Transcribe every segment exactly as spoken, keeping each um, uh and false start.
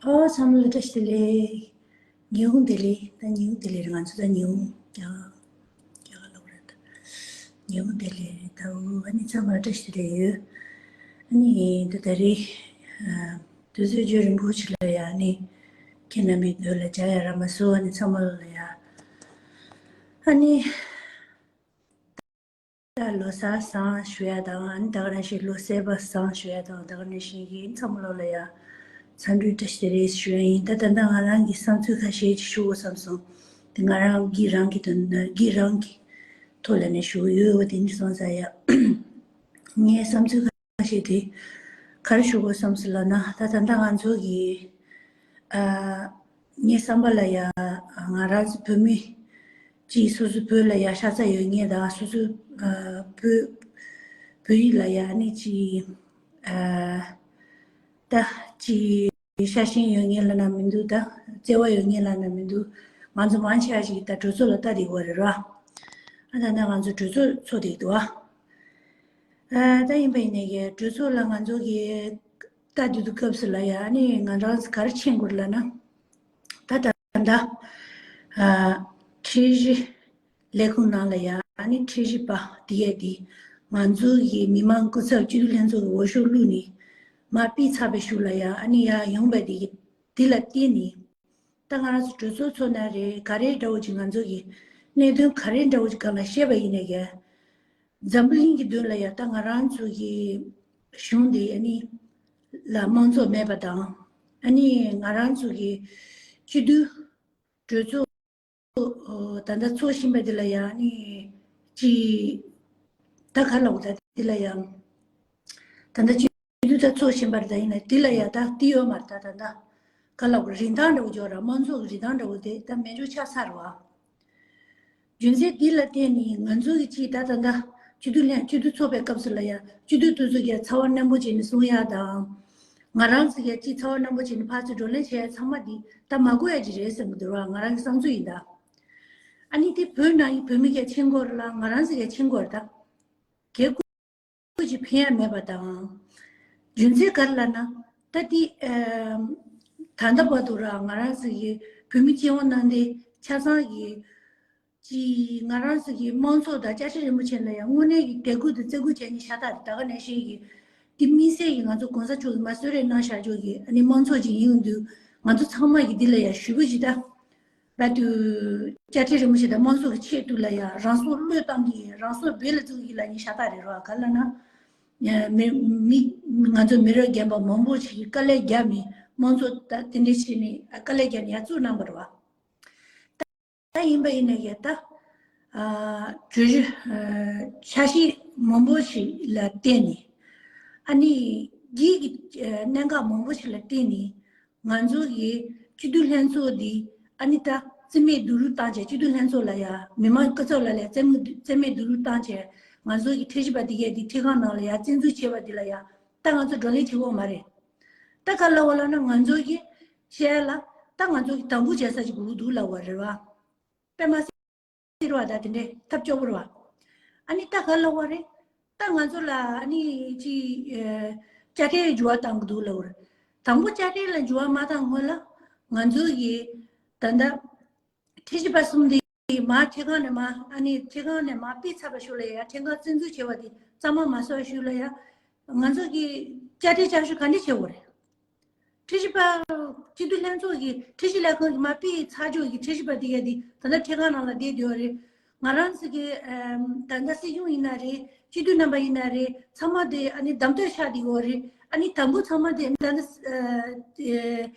ཨོ་ཚང་མ་ལ་བཀྲ་ཤིས་བདེ་ལེགས། ཉི་ཧོང་བདེ་ལེགས། ད་ཉི་ཧོང་བདེ་ལེགས་རེད། ང་ཚོ་ད་ཉི་ཧོང་རྒྱ་རྒྱ་གར་ལོག་རེད། ད་ཉི་ཧོང་བདེ་ལེགས། ད་འོ་ཨ་ནི་ཚང་མ་ལ་བཀྲ་ཤིས་བདེ་ལེགས་ཡོད། ཨ་ནི་ད་ད་རེས་ཨ་དུས་ཚོད་རྗེས་རིང་པོ་ཞིག་ལ་ཡ་ཨ་ནི་ཁྱེད་རྣམ་པའི་མདུན་ལ་མཇལ་ཡ་རག་མ་སོང་། ཨ་ནི་ཚང་མ་ལ་ཡ་ཨ་ནི། ད་ལོ་གསར་བཟང་ཞུ་ཡ་དང་། ཨ་ནི་ད་ག་ནང་བཞིན་ལོ་གསར་པ་བཟང་ཞུ་ཡ་དང་། ད་ག་ནང་བཞིན་གྱི་ཚང་མ་ལོ་ལ་ཡ་འཚམས་འདྲི་བཀྲ་ཤིས་བདེ་ལེགས་ཞུ་ཡ་ཡིན། ད་ད་ལྟ་ང་རང་གི་བསམ་ཚུལ་ཁ་ཤས་ཅིག་ཞུ་དགོས་བསམ་སོང་། དེ་ང་རང་གི་རང་གི་དོན་གྱི་རང་གི་ཐོག་ལ་ནས་ཞུ་གི་ཡོད། འོ་དེ་འདྲ་སོང་ཙང་ཡ་ངའི་བསམ་ཚུལ་ཁ་ཤས་དེ་ག་རེ་ཞུ་དགོས་བསམ་སོང་ལབ་ན། ད་ད་ལྟ་ང་ཚོ་གི་ཨ། ངའི་བསམ་པ་ལ་ཡ་ང་རང་ཚོ་བོད་མི་གཅིག་སོ་སོ་བོད་ལ་ཡ་ཤ་ཚ་ཡོད་མཁན་དང་། སོ་སོ་ཨ་བོད་བོད་ཡིག་ལ་ཡ་ནི་གཅིག་ཨ་ད་གཅིག་ཤ་ཞེན་ཡོད་མཁན་ལབ་ན་མི་འདུག་ད་བརྩེ་བ་ཡོད་མཁན་ལབ་ན་མི་འདུག་ང་ཚོ་མང་ཆེ་བ་ཞིག་ད་གྲོས་ཚོགས་ལ་ལྟ་བསྡད་ཡོད་རེད་ར། ཨ་ད་ད་ང་ཚོ་གྲོས་ཚོགས་ཚོགས་བསྡད་འདུག་ཨ། ཨ་ད་ཡིན་པ་ཡིན་ནའི་གྲོས་ཚོགས་ལ་ང་ཚོ་གི་ལྟ་དུས་དུས་སྐབས་སུ་ལ་ཡ་ཨ་ནི་ང་རང་ག་རེ་མཁྱེན་དགོས་ལབ་ན། ད་ད་ད་ལྟ་ཨ་ཁྲིམས་ཞིབ་ལས་ཁུངས་ནང་ལ་ཡ་ཨ་ནི་ཁྲིམས་ཞིབ་པ་དེ་གས་དེ་ང་ཚོ་གི་མི་མང་སྐུ་ཚབ་སྤྱི་འཐུས་ལྷན་ཚོགས་ཀྱི་འོས་ཤོག་བླུགས་ནས་མར་ཕུད་ཚར་བའི་གཞུག་ལ་ཡ་ཨ་ནི་ཡར་ཡོང་པ་དེ་གི་དེ་ལ་བརྟེན་ནས། ད་ང་རང་ཚོ་གྲོས་ཚོགས་ཚོགས་ན་རེད། ག་རེ་འདྲ་བོ་ཅིག་ང་ཚོ་གི་གནད་དོན་ག་རེ་འདྲ་བོ་ཅིག་སྒང་ལ་བཤད་པ་ཡིན་ནའི་ག་འཛམ་བུ་གླིང་གི་མདུན་ལ་ཡ་ད་ང་རང་ཚོ་གི་གཞུང་འདི་ཨ་ནི་ལ་དམངས་གཙོ་མེད་པ་དང་། ཨ་ནི་ང་རང་ཚོ་གི་སྤྱི་འཐུས་གྲོས་ཚོགས་ད་ལྟ་ཚོགས་བཞིན་པ་འདི་ལ་ཡ་ཨ་ནི་ཅི་ད་ག་ལབ་དགོས། ད་འདི་ལ་ཡ་ད་ལྟ་སྤྱི་འཐུས་ད་ཚོགས་བཞིན་པ་རེད། ད་ཡིན་ན་འདི་ལ་ཡ་ད་འདི་ཡོད་མ་རེད། ད་ད་ད་ག་ལབ་དགོས། རིན་ཐང་འདྲ་བོ་ཅིག་ཡོད་ར། དམངས་གཙོ་གི་རིན་ཐང་འདྲ་བོ་དེ་ད་མེད་འཇོག་ཆགས་ཚར་བ། རྒྱུ་མཚན་འདི་ལ་བརྟེན་ནས་ང་ཚོ་གི་ཅིག་ད་ད་ད་སྤྱི་འཐུས་ལྷན་སྤྱི་འཐུས་ཚོགས་པའི་སྐབས་སུ་ལ་ཡ་སྤྱི་འཐུས་དེ་ཚོ་གི་ཚ་བ་རྣོན་པོ་བྱས་ནས་གསུང་ཡ་དང་། ང་རང་ཚོ་གི་ཅིག་ཚ་བ་རྣོན་པོ་བྱས་ནས་ཕར་ཚུར་བགྲོ་གླེང་བྱས་ཡ་ཚང་མ་འདི་ད་མ་དགོས་ཡ་ཅིག་རེད་བསམ་གི་འདུག་ར། ང་རང་གི་བསམ་ཚུལ་ཡིན་ད། ཨ་ནི་དེ་བོད་ནང་གི་བོད་མི་གས་མཁྱེན་དགོས་རེད་ལ། ང་རང་ཚོ་གས་མཁྱེན་དགོས་རེད་ད། གལ་ཀུ་ཅིག་ཕན་ཡ་མེད་པ་དང་། རྒྱུ་མཚན་ག་རེ་ལབ་ན། ད་དེ་ཨ་ད་ལྟ་བར་དུ་ར་ང་རང་ཚོ་གི་བོད་མི་སྤྱི་འོག་ནང་དེ་ཆ་ཚང་གི་ཅིག་ང་རང་ཚོ་གི་དམངས་གཙོ་དང་བཅའ་ཁྲིམས་རིན་པོ་ཆེ་ལ་ཡང་དངོས་གནས་ཀྱི་དད་གུས་དང་བརྩི་བཀུར་བྱས་ནས་ཤ་སྟག་རེད། ད་ག་ནང་བཞིན་གྱི་དེ་དམིགས་བསལ་གྱི་ང་ཚོ་གོང་ས་མཆོག་གིས་མར་གསོལ་རས་གནང་བཞག་ཆོག་གི་ཨ་ནི་དམངས་གཙོ་ཅིག་ཡིན་དུས་ང་ཚོ་ཚང་མ་གི་འདི་ལ་ཡང་ཞུ་དགོས་ཅིག་ད། བར་དུ་བཅའ་ཁྲིམས་རིན་པོ་ཆེ་དང་དམངས་གཙོ་གི་ཆེད་དུ་ལ་ཡང་རང་སྲོག་བློས་བཏང་གི་རང་སྲོག་སྦས་ལ་བཙུགས་ཀྱི་ལབ་ནི་ཤ་སྟག་རེད་རོ། ག་ལབ་ན། མི་མི་ང་ཚོ་མི་རབས་རྒན་པ་མང་པོ་ཞིག་གིས་དཀའ་ལས་བརྒྱབ་ནས་དམངས་གཙོ་ད་དེ་འདྲ་བྱས་ནས་དཀའ་ལས་བརྒྱབ་ནས་ཡར་བཙུགས་གནང་བ་རེད་བ། ད་ཡིན་པ་ཡིན་ན་ཡང་ད་ཨ་གྲོས་གཞི་ཨ་འཆར་གཞི་མང་པོ་ཞིག་ལ་བརྟེན་ནས་ཨ་ནི་འདི་གི་ཨ་གནད་འགག་མང་པོ་ཞིག་ལ་བརྟེན་ནས། ང་ཚོ་གི་སྤྱི་འཐུས་ལྷན་ཚོགས་འདི་ཨ་ནི་ད་རྩིས་མེད་སྡུག་རུས་བཏང་བྱས། སྤྱི་འཐུས་ལྷན་ཚོགས་ལ་ཡ་མི་མང་སྐུ་ཚབ་ལ་ལ་རྩིས་མེད་རྩིས་མེད་སྡུག་རུས་བཏང་བྱས། ང་ཚོ་གི་ཁྲིམས་ཞིབ་པ་འདི་གས་འདི་ཁྲིམས་ཁང་ནང་ལ་ཡ་བཙན་འཛུལ་བྱས་པ་འདི་ལ་ཡ་ད་ང་ཚོ་བགྲོ་གླེང་བྱེད་དགོས་མ་རེད། ད་ག་ལབ་པ་ལབ་ན་ང་ཚོ་གི་བཤད་ཡ་ལ་ད་ང་ཚོ་གི་དམ་འབུལ་བྱེད་ས་ཅིག་དགོས་ཀྱི་འདུག་ལབ་པ་རེད་བ། དཔེ་མ་སྲིད་རེད་བ། ད་དེ་འདྲའི་ཐབས་སྐྱོ་པོ་རེད་བ། ཨ་ནི་ད་ག་ལབ་པ་རེད། ད་ང་ཚོ་ལ་ཨ་ནི་ཅི་ཨ་དཔྱ་ཁྲལ་འགྱུར་བ་བཏང་གི་འདུག་ལབ་པ་རེད། དང་པོ་དཔྱ་ཁྲལ་ལ་འགྱུར་བ་མ་བཏང་སྔོན་ལ་ང་ཚོ་གི་ད་ལྟ་ཁྲིམས་ཞིབ་པ་གསུམ་དེ་མར་ཁྲིམས་ཁང་ནས་མར་ཨ་ནི་ཁྲིམས་ཁང་ནས་མར་ཕུད་ཚར་བའི་གཞུག་ལ་ཡ་ཁྲིམས་ཁང་བཙན་འཛུལ་བྱས་པ་དེ་གཙང་མ་མ་བཟོ་བའི་གཞུག་ལ་ཡ་ང་ཚོ་གི་དཔྱ་ཁྲལ་བསྐྱར་ཞིབ་ག་འདྲ་བྱེད་དགོས་རེད། ཁྲིམས་ཞིབ་པ་སྤྱི་འཐུས་ལྷན་ཚོགས་ཀྱི་ཁྲིམས་ཞིབ་ལས་ཁང་གི་མར་ཕུད་ཚར་ཆོག་གི་ཁྲིམས་ཞིབ་པ་དེ་གས་དེ་ད་ལྟ་ཁྲིམས་ཁང་ནང་ལ་བསྡད་ཡོད་རེད། ང་རང་ཚོ་གི་ཨམ་ད་ལྟ་སྲིད་སྐྱོང་ཡིན་ན་རེད། སྤྱི་འཐུས་རྣམ་པ་ཡིན་ན་རེད། ཚང་མ་དེ་ཨ་ནི་གདམ་སྟོན་ཤག་དེ་ཡོད་རེད། ཨ་ནི་དམ་འབུལ་ཚང་མ་དེ་ད་ལྟ་ཨ་ཨེ་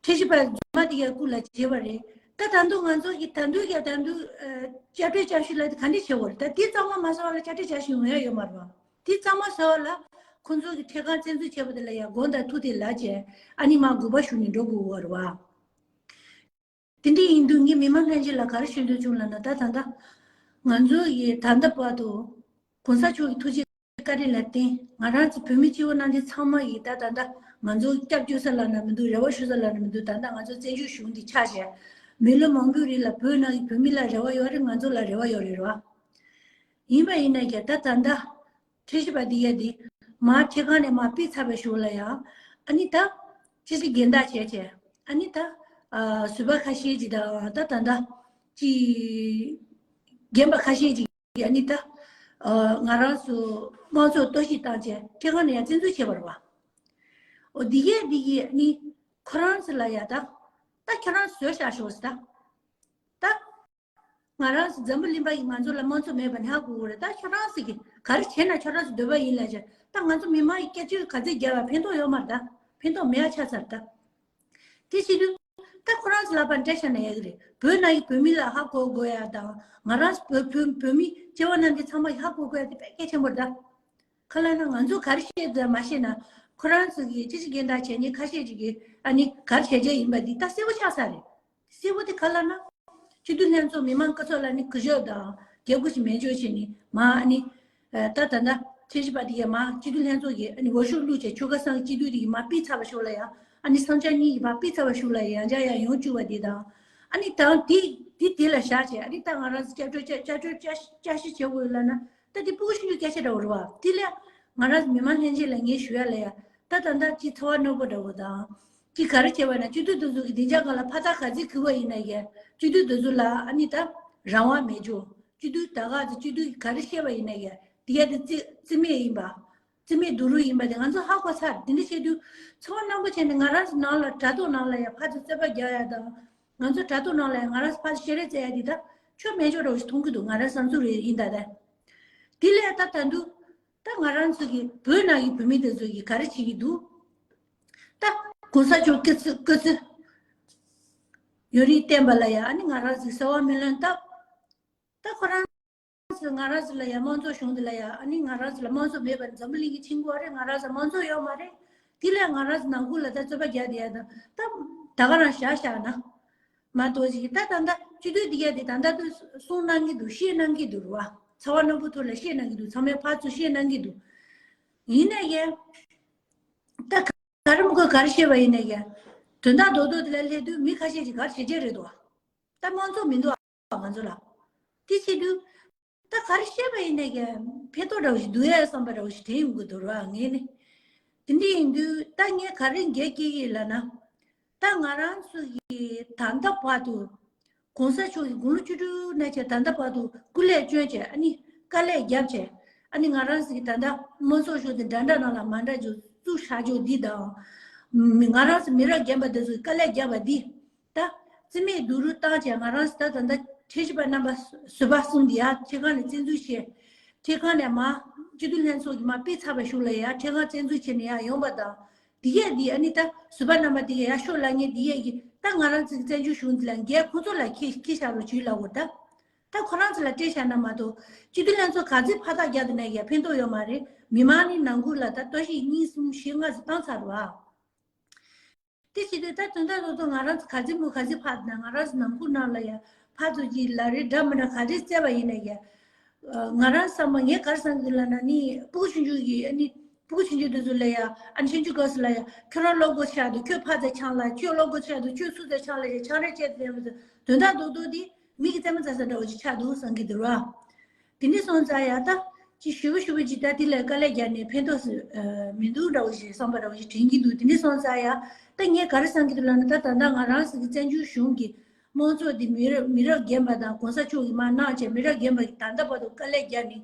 ཁྲིམས་ཞིབ་པ་རྫུན་མ་དེ་གས་སྐུ་ལ་བྱས་པ་རེད། ད་ད་དུང་ང་ཚོ་གི་ད་དུང་གི་ད་དུང་ཨ་དཔྱ་ཁྲལ་བསྐྱར་ཞིབ་ལ་དེ་ག་འདྲ་བྱེད་དགོས་རེད། ད་དེ་གཙང་མ་མ་བཟོ་བ་ལ་དཔྱ་ཁྲལ་བསྐྱར་ཞིབ་ཡོང་ཡ་ཡོད་མ་རེད་བ། དེ་གཙང་མ་བཟོ་བ་ལ་ཁོང་ཚོ་གི་ཁྲིམས་ཁང་བཙན་འཛུལ་བྱས་པ་དེ་ལ་ཡ་དགོངས་དག་ཐུགས་དེ་ལ་བྱས། ཨ་ནི་མར་དགོངས་པ་ཞུ་ནས་འགྲོ་དགོས་པ་རེད་བ། དེ་འདྲ་ཡིན་དུས་ངས་མི་མང་ལྷན་རྒྱས་ལ་ག་རེ་ཞུ་འདོད་བྱུང་ལབ་ན། ད་ད་ལྟ་ང་ཚོ་ཡི་ད་ལྟ་བར་དུ་གོང་ས་མཆོག་གི་ཐུགས་རྗེ་བཀའ་དྲིན་ལ་བརྟེན་ང་རང་ཚོ་བོད་མི་སྤྱི་བོ་གནམ་བསྟན་ཚང་མ་ཡིས་ད་ད་ལྟ་ང་ཚོ་སྐྱབས་བཅོལ་ས་ལབ་ན་མི་འདུག་རེ་བ་ཞུ་ས་ལབ་ན་མི་འདུག་ད་ལྟ་ང་ཚོ་བཙན་བྱོལ་གཞུང་འདི་ཆགས་བྱས་མི་ལོ་མང་པོའི་རིང་ལ་བོད་ནང་གི་བོད་མི་ལ་རེ་བ་ཡོད་རེད། ང་ཚོ་ལ་རེ་བ་ཡོད་རེད་ར། ཡིན་པ་ཡིན་ན་ཀྱང་ད་ད་ལྟ་ཁྲིམས་ཞིབ་པ་འདི་ཡ་འདི་མར་ཁྲིམས་ཁང་ནས་མར་ཕུད་ཚར་བའི་གཞུག་ལ་ཡ་ཨ་ནི་ད་ ཅི་ཞིག་འགན་བདག་བྱས་བྱས། ཨ་ནི་ད་ཨ་བཟོད་པ་ཁ་ཤས་ཅིག་དང་ད་ད་ད་ཅི་རྒན་པ་ཁ་ཤས་ཅིག་ཨ་ནི་ད་ཨ་ང་རང་ཚོ་དམངས་གཙོ་གཏོར་བཤིག་བཏང་བྱས་ཁྲིམས་ཁང་ནས་ཡང་བཙན་འཛུལ་བྱས་པ་རེད་བ། འོ་འདི་གས་འདི་གས་ཨ་ནི་ཁོ་རང་ཚོ་ལ་ཡ་ད་ད་ཁྱོད་རང་བཟོས་བཞག་ཤོག་ཟེར་ད། ད། ང་རང་ཚོ་འཛམ་བུ་གླིང་པ་ཡིས་ང་ཚོ་ལ་དམངས་གཙོ་མེད་པ་ནི་ཧ་གོ་གི་རེད། ད་ཁྱོད་རང་ཚོ་གིས་ག་རེ་བྱས་ན་ཁྱོད་རང་ཚོ་འདོད་པ་ཡིན་ལབ་བྱས། ད་ང་ཚོ་མི་མང་གི་སྐད་ཆ་ག་ཚོད་རྒྱབ་པ་ཕན་ཐོགས་ཡོད་མ་རེད། ད་ཕན་ཐོགས་མེད་ཡ་ཆགས་ཚར་ད། དེ་བྱེད་དུས་ད་ཁོ་རང་ཚོ་ལག་པ་འདྲ་བཞག་ན་ཡག་གི་རེད། བོད་ནང་གི་བོད་མི་ལ་ཧ་གོ་དགོས་ཡ་དང་ང་རང་ཚོ་བོད་བོད་བོད་མི་སྐྱེ་བ་རྣམས་ཀྱི་ཚང་མ་གིས་ཧ་གོ་དགོས་ཡ་དེ་དཔེ་གལ་ཆེན་པོ་རེད་ད། ག་རེ་ལབ་ན་ང་ཚོ་ག་རེ་བཤད་དང་མ་བཤད་ན་ཁོ་རང་ཚོ་གིས་ཅི་ཞིག་འགན་བདག་བྱས་ནས་ཁ་ཤས་ཅིག་གིས་ཨ་ནི་ག་རེ་བྱས་བྱས་ཡིན་པ་འདི་ད་གསལ་པོ་ཆགས་ཚར་རེད། གསལ་པོ་དེ་ག་རེ་ལབ་ན། སྤྱི་འཐུས་ལྷན་ཚོགས་མི་མང་སྐུ་ཚབ་ལ་ནི་སྐུ་ཞབས་དང་རྒྱབ་སྐུ་ཞིག་མེད་འཇོག་བྱས་ནས་མ་ཨ་ནི། ད་ད་ལྟ་ཁྲིམས་ཞིབ་པ་དེ་གས་མ་སྤྱི་འཐུས་ལྷན་ཚོགས་ཀྱི་ཨ་ནི་འོས་ཤོག་བླུགས་བྱས་ཆོལ་ཁ་གསུམ་གྱི་སྤྱི་འཐུས་དེ་གས་མ་ཕུད་ཚར་བ་ཞོར་ལ་ཡང་ཨ་ནི་སངས་རྒྱས་གཉིས་ཀྱིས་མ་ཕུད་ཚར་བ་ཞོར་ལ་ཡང་བསྐྱར་ཡང་ཡོང་བཅུག་པ་དེ་དང་། ཨ་ནི་དང་དེ་དེ་དེ་ལ་བཞག་བྱས་ཨ་ནི་ད་ང་རང་ཚོ་བསྐྱར་གྲོས་བསྐྱར་བསྐྱར་གྲོས་བསྐྱར་བསྐྱར་ཞིབ་བྱེད་དགོས་ལབ་ན་ད་དེ་སྤུ་གུ་ཆུང་ཆུང་སྐད་ཆ་འདྲ་བོ་རེད་བ། དེ་ལས་ང་རང་ཚོ་མི་མང་ལྷན་རྒྱས་ལ་ངས་ཞུ་ཡ་ལ་ཡ་ད་ད་ལྟ་ཅི་ཚོར་བ་རྣོན་པོ་འདྲ་བོ་དང་། ཅི་ག་རེ་བྱས་པ་ན་སྤྱི་འཐུས་དེ་ཚོ་གི་སྡིངས་ཆ་སྒང་ལ་ཕ་ཐག་ག་ཚོད་ཁུར་བ་ཡིན་ན་ཡང་སྤྱི་འཐུས་དེ་ཚོ་ལ་ཨ་ནི་ད་རང་དབང་མེད་འཇོག་སྤྱི་འཐུས་ད་ག་ཚོད་སྤྱི་འཐུས་ག་རེ་བཤད་པ་ཡིན་ན་ཡང་དེ་ག་དེ་རྩིས་རྩིས་མེད་ཡིན་པ། རྩིས་མེད་རྡོག་རོལ་ཡིན་པ་དེ་ང་ཚོ་ཧ་གོ་ཚར། དེ་འདྲ་བྱས་དུས་ཚོར་བ་རྣོན་པོ་བྱས་ནས་ང་རང་ཚོ་ནང་ལ་དྲ་ཐོག་ནང་ལ་ཡང་ཕར་ཚུར་རྩོད་པ་རྒྱག་ཡ་དང་། ང་ཚོ་དྲ་ཐོག་ནང་ལ་ཡང་ང་རང་ཚོ་ཕར་ཚུར་བཤད་རེས་རྩེ་ཡ་དེ་ད་ཆོ་མེད་འཇོག་འདྲ་བོ་ཞིག་མཐོང་གི་འདུག་ང་རང་བསམ་ཚུལ་རེད་ཡིན་ད་ད། དེ་ལས་ད་ད་འདུག་ད་ང་རང་ཚོ་གི་བོད་ནང་གི་བོད་མི་དེ་ཚོ་གིས་ག་རེ་བྱེད་ཀྱི་འདུག་ད་གོང་ས་མཆོག་སྐུ་ཚེ་སྐུ་ཚེ་ཡུན་རིང་བརྟན་པ་ལ་ཡང་ཨ་ནི་ང་རང་ཚོས་གསོལ་བ་སྨོན་ལམ་བཏབ། ད་ཁོ་རང་ཚོས་ང་རང་ཚོ་ལ་ཡང་དམངས་གཙོ་བྱུང་དེ་ལ་ཡང་ཨ་ནི་ང་རང་ཚོ་ལ་དམངས་གཙོ་མེད་པར་འཛམ་བུ་གླིང་གི་ཆིང་གོ་རེད། ང་རང་ཚོ་དམངས་གཙོ་ཡོད་མ་རེད། དེ་ལས་ང་རང་ཚོ་ནང་ཁུལ་ལ་ད་རྩོད་པ་རྒྱག་བསྡད་ཡ་ད་ད་ད་ག་རང་བཞག་བཞག་ན། མ་གཏོགས་ཅིག་ད་ད་ད་སྤྱི་འཐུས་འདི་གས་དེ་ད་ད་དུ་གསུང་གནང་གི་འདུག་བཤད་གནང་གི་འདུག་རེད་བ། ཚོར་བ་རྣོན་པོ་ཐོག་ལ་བཤད་གནང་གི་འདུག་ཚང་མས་ཕར་ཚུར་བཤད་གནང་གི་འདུག་ཡིན་ནའི་ཡང་། ད་ག་རེ་མི་དགོས་ག་རེ་བཤད་པ་ཡིན་ནའི་ཡང་། དོན་དག་རྡོག་རྡོག་དེ་ལ་སླེབས་དུས་མི་ཁ་ཤས་ཀྱིས་ག་རེ་བྱེད་ཀྱི་རེད་འདུག་ད་དམངས་གཙོ་མི་འདུག་ཨ་ང་ཚོ་ལ། དེ་བྱེད་དུས། ད་ག་རེ་བཤད་པ་ཡིན་ནའི་ཡང་ཕན་ཐོགས་འདྲ་བོ་ཞིག་འདུག་ཡ་བསམ་པ་འདྲ་བོ་ཞིག་དྲན་ཡོང་གི་འདུག་ར་ངས་ནི། དེ་འདྲ་ཡིན་དུས་ད་ངས་ག་རེ་འགན་འཁྱེར་གྱི་ཡིན་ལབ་ན། ད་ང་རང་ཚོ་གི་ད་ལྟ་བར་དུ་གོང་ས་མཆོག་གི་དགུང་ལོ་བཅུ་དྲུག་ན་བྱས་ད་ལྟ་བར་དུ་སྐུ་ལས་བསྐྱོན་བྱས་ཨ་ནི་དཀའ་ལས་བརྒྱབ་བྱས་ཨ་ནི་ང་རང་ཚོ་གི་ད་ལྟ་དམངས་གཙོ་ཤོག་དེ་འདྲ་འདྲ་ནང་ལ་མ་འདྲ་ཅིག་བཙུགས་བཞག་ཅོག་འདི་དང་། ང་རང་ཚོ་མི་རབས་རྒན་པ་དེ་ཚོ་གི་དཀའ་ལས་བརྒྱབ་པ་འདི། ད་རྩིས་མེད་སྡུག་རུས་བཏང་བྱས་ང་རང་ཚོ་ད་ད་ལྟ་ཁྲིམས་ཞིབ་པ་རྣམ་པ་བཟོད་པ་གསུམ་འདི་ཡང་ཁྲིམས་ཁང་ནས་བཙན་འཛུལ་བྱས། ཁྲིམས་ཁང་ནས་མར་སྤྱི་འཐུས་ལྷན་ཚོགས་ཀྱིས་མར་ཕུད་ཚར་བའི་གཞུག་ལ་ཡང་ཁྲིམས་ཁང་བཙན་འཛུལ་བྱས་ནས་ཡར་ཡོང་པ་དང་། འདི་གས་འདི་ཨ་ནི་ད་བཟོད་པ་རྣམ་པ་འདི་གས་ཡར་ཤོག་ལབ་མཁན་འདི་གས་ཀྱིས་ད་ང་རང་ཚོའི་བཙན་བྱོལ་གཞུང་འདི་ལ་འགན་ཁོ་ཚོ་ལ་འཁྱེར་འཁྱེར་བཞག་རོགས་བྱོས་ལབ་དགོས་ད། ད་ཁོ་རང་ཚོ་ལ་སྤྲད་བཞག་ན་མ་གཏོགས་སྤྱི་འཐུས་ལྷན་ཚོགས་ག་ཚོད་ཕར་ཐག་རྒྱག་ཐུབ་ན་ཡང་ཕན་ཐོགས་ཡོད་མ་རེད། མི་མང་ནི་ནང་ཁུལ་ལ་ད་གཏོར་བཤིག་གཉིས་གསུམ་བཞི་ལྔ་ཙམ་བཏང་ཚར་བ། དེ་བྱེད་དུས་ད་དོན་དག་རྡོག་རྡོག་ང་རང་ཚོ་ག་ཚོད་མོ་ག་ཚོད་ཕར་ན་ང་རང་ཚོ་ནང་ཁུལ་ནང་ལ་ཡ་ཕར་ཚུར་གྱི་ལ་རེ་འདྲ་མི་འདྲ་ག་རེ་བཙལ་བ་ཡིན་ན་ཡ། ང་རང་བསམ་པ་ངས་ག་རེ་བསམ་གྱི་འདུག་ལབ་ན་ནི་སྤུ་གུ་ཆུང་ཆུང་གི་ཨ་ནི་སྤུ་གུ་ཆུང་ཆུང་དེ་ཚོ་ལ་ཡ་ཨ་ནི་ཆུང་ཆུང་སྐབས་སུ་ལ་ཡ་ཁྱོད་རང་སློབ་གོ་ཆགས་འདུག་ཁྱོད་ཕར་ཚུར་ཆང་ལ་ཁྱོད་སློབ་གོ་ཆགས་འདུག་ཁྱོད་སུ་ཚུར་ཆང་ལ་ཡ་ཆང་རེ་བཅད་དེ་དོན་དག་རྡོག་རྡོག་དེ་མི་གི་རྩེད་མོ་རྩེ་ས་འདྲ་བོ་ཅིག་ཆགས་འདུག་བསམ་གྱི་འདུག་ར། དེ་ནས་སོང་ཙང་ཡ་ད་ཅི་ཞུ་བ་ཞུ་བ་ཅིག་ད་དེ་ལས་དཀའ་ལས་རྒྱག་ནས་ཕན་ཐོགས་སུ་མི་འདུག་འདྲ་བོ་ཞིག་བསམ་པ་འདྲ་བོ་ཞིག་དྲན་གྱི་འདུག་དེ་ནས་སོང་ཙང་ཡ་ད་ངས་ག་རེ་བསམ་གྱི་འདུག་ལབ་ན་ད་ད་ལྟ་ང་རང་ཚོ་གི་བཙན་བྱོལ་གཞུང་གི་དམངས་གཙོ་འདི་མི་རབས་མི་རབས་རྒན་པ་དང་གོང་ས་མཆོག་གིས་མར་གནང་བྱས་མི་རབས་རྒན་པ་གིས་ད་ལྟ་བར་དུ་དཀའ་ལས་རྒྱག་ནས་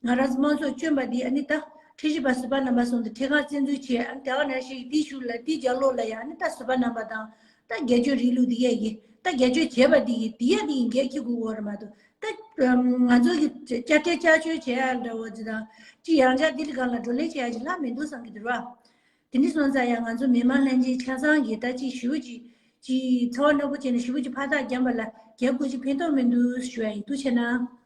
ང་རང་ཚོ་དམངས་གཙོ་བསྐྱོན་པ་འདི་ཨ་ནི་ད་ཁྲིམས་ཞིབ་པ་ཟུར་པ་རྣམ་པ་གསུམ་དུ་ཁྲིམས་ཁང་བཙན་འཛུལ་བྱས་ཨ་ནི་དེ་ག་ནང་བཞིན་དེའི་གཞུག་ལ་དེའི་རྒྱབ་ལོགས་ལ་ཡ་ཨ་ནི་ད་ཟུར་པ་རྣམ་པ་དང་ད་སྒེར་གཅོད་རིང་ལུགས་འདི་གས་ཀྱི་ད་སྒེར་གཅོད་བྱས་པ་འདི་གི་འདི་གས་འདི་གི་འགན་འཁྱེར་དགོས་ཀྱི་ཡོད་རེད་མ་གཏོགས། ད་ང་ཚོ་གི་དཔྱ་ཁྲལ་དཔྱ་བཅོལ་བྱེད་ཡ་འདྲ་བོ་ཅིག་དང་ཅིག་ཡང་བསྐྱར་འདི་ལ་སྒང་ལ་བགྲོ་གླེང་བྱེད་ཡ་ཅིག་ལྷག་མི་འདུག་བསམ་གྱི་འདུག་ར། དེ་འདྲ་སོང་ཙང་ཡང་ང་ཚོ་མི་མང་ལྷན་རྒྱས་ཆ་ཚང་གིས་ད་ཅིག་ཞུ་ཅིག་ཅིག་ཚོར་བ་རྣོན་པོ་བྱས་ནས་ཞུ་ཅིག་ཕར་ཐག་རྒྱབ་པ་ལ་རྒྱབ་དགོས་ཅིག་ཕན་ཐོགས་མི་འདུག་ཞུ་ཡ་ཡིན། ཐུགས་རྗེ་གནང་།